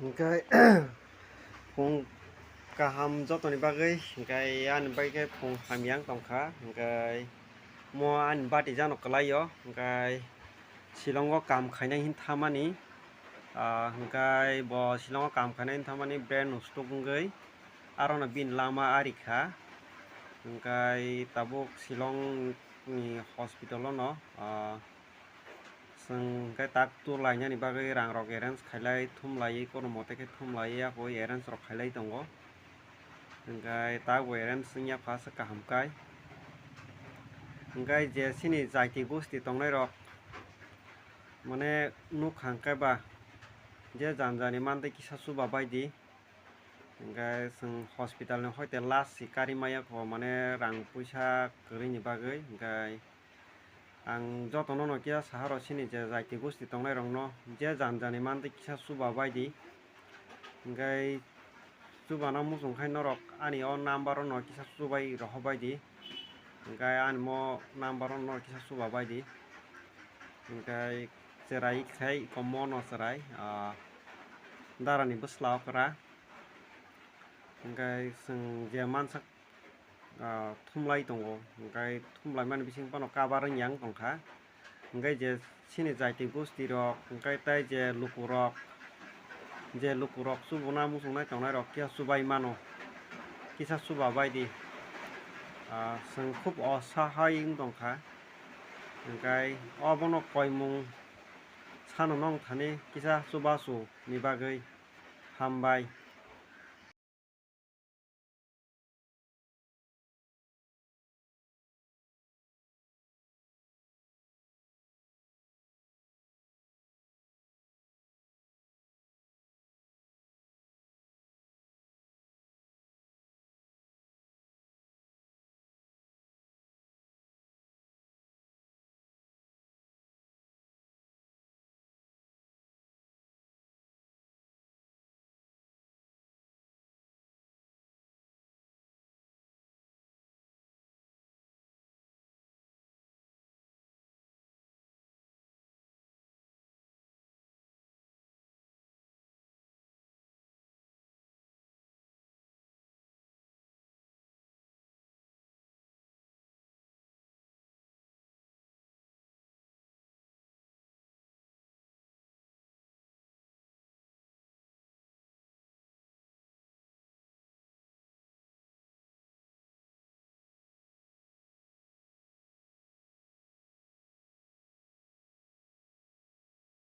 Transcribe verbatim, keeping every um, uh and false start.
Hwnkhe phung kaham jotoni bagwi, hwnkhe ani bagwi khe phung hamya wng tongkha, hwnkhe mo ani bati jano kwlaio, hwnkhe Shillongo kam khainai hin thamani, ah, hwnkhe bo Shillongo kam khainai hin thamani brain stroke wngwi arono bini lama ari kha, hwnkhe tabuk Shillongni hospital-o no, ah, Chwng hwnkhe tak tu lainani bagwi rangrok arrange khailai thumlaiwi, kono mote khe thumlaiwi yapui arrange rok khailai tongo. Hwnkhe tak bo arrange wngya pha se kaham kai. Hwnkhe je chini jaiti gosti tongnairok mane nukha hwnkhe ba je jani jani mantwi kisa chuba baidi. Hwnkhe chwng hospital ni hoite last si kari maya kho mane rang puisa kwrwini bagwi, hwnkhe ang jotono no kisa saharo chini je jaiti gosti tongnairokno je jani jani mantwi kisa chuba baidi, hwnkhe chubana muchung khai norok ani o number-o no kisa chubai rohorbaidi, hwnkhe ani mo number-o no kisa chuba baidi, hwnkhe cherai khai iko mo no cherai, ah, darani bwsla okra. Hwnkhe chwng je mansak, ah, thumlai tongo, hwnkhe thumlaimani bising phano kabar wngya wng tongkha. Hwnkhe je chini jaiti gosti rok, hwnkhe tei je lukurok, je lukurok chubuna muchungnai tongnairok kisa chubai mano, kisa chuba baidi. Ah, chwng khub osahai wng tongkha. Hwnkhe obono koimung sano nong thani kisa chubachu ni bagwi hambai.